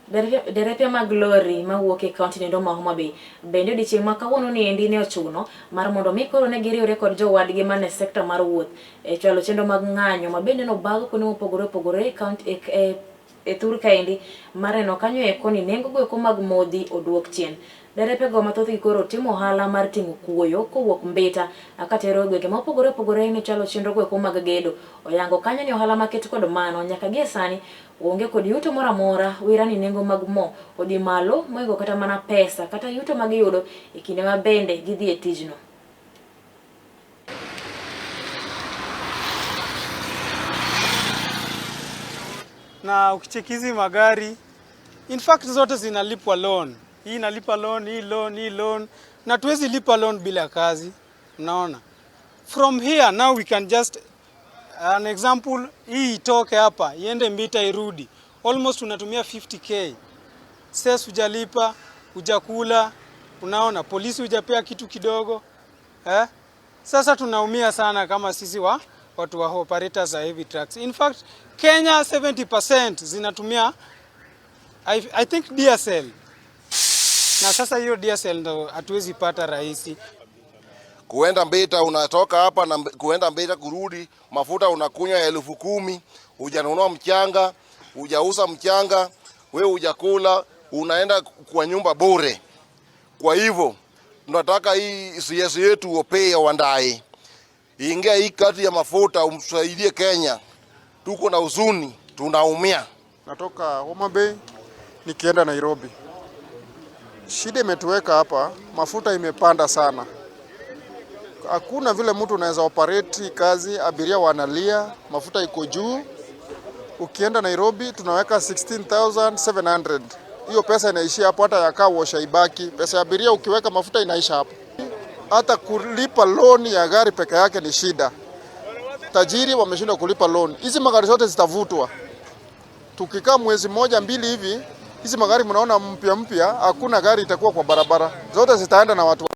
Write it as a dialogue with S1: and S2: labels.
S1: Derepe mag lori mawuok e kaunti noendo ma Homa Bay bende odiechieng' ma kawuono ni endi ne ochuno mar mondo mi koro ne giriwre kod jowadgi man e sekta mar wuoth e chwalo chenro mag ng'anyo ma bende nobag kuonde mopogore opogore e kaunti e thur kaendi mar neno kanyo eko ni nengo goeko mag modhi oduok chien. Derepe go mathothgi koro timo ohala mar ting'o kuoyo kowuok Mbita katero e gwenge mopogore opogore ne chwalo chenro goeko mag gedo. Oyango kanyo ni ohala maket kod mano nyaka gie sani Onge kod yuto moro amora, wira ni nengo mag mo odhi malo mohingo kata mana pesa kata yuto ma giyudo e kinde ma bende gidhi e tijno.
S2: Na ukicheki hizi magari in fact zote zinalipwa loan. Hii inalipa loan, hii loan, hii loan. Na tuwezi lipa loan bila kazi. Unaona? From here now we can just an example, hii itoke hapa iende Mbita irudi, almost unatumia 50k. Sasa hujalipa, hujakula, unaona polisi hujapea kitu kidogo eh? Sasa tunaumia sana kama sisi wa watu wa operators za heavy trucks. In fact, Kenya 70% zinatumia I think diesel. Na sasa hiyo diesel ndo hatuwezi pata rahisi.
S3: Kuenda Mbita unatoka hapa na kuenda Mbita kurudi, mafuta unakunywa 10,000, hujanunua mchanga, hujauza mchanga, wewe hujakula, unaenda kwa nyumba bure. Kwa hivyo tunataka hii CS yetu Opiyo Wandayi ingia hii kati ya mafuta, umsaidie Kenya. Tuko na huzuni, tunaumia.
S4: Natoka Homa Bay nikienda Nairobi. Shida imetuweka hapa, mafuta imepanda sana. Hakuna vile mtu unaweza operate kazi, abiria wanalia, mafuta iko juu. Ukienda Nairobi tunaweka 16,700. Hiyo pesa inaishia hapo, hata ya car wash haibaki. Pesa ya abiria ukiweka mafuta inaisha hapo. Hata kulipa loan ya gari peke yake ni shida. Tajiri wameshindwa kulipa loan. Hizi magari zote zitavutwa. Tukikaa mwezi mmoja mbili hivi, hizi magari mnaona mpya mpya, hakuna gari itakuwa kwa barabara. Zote zitaenda na watu.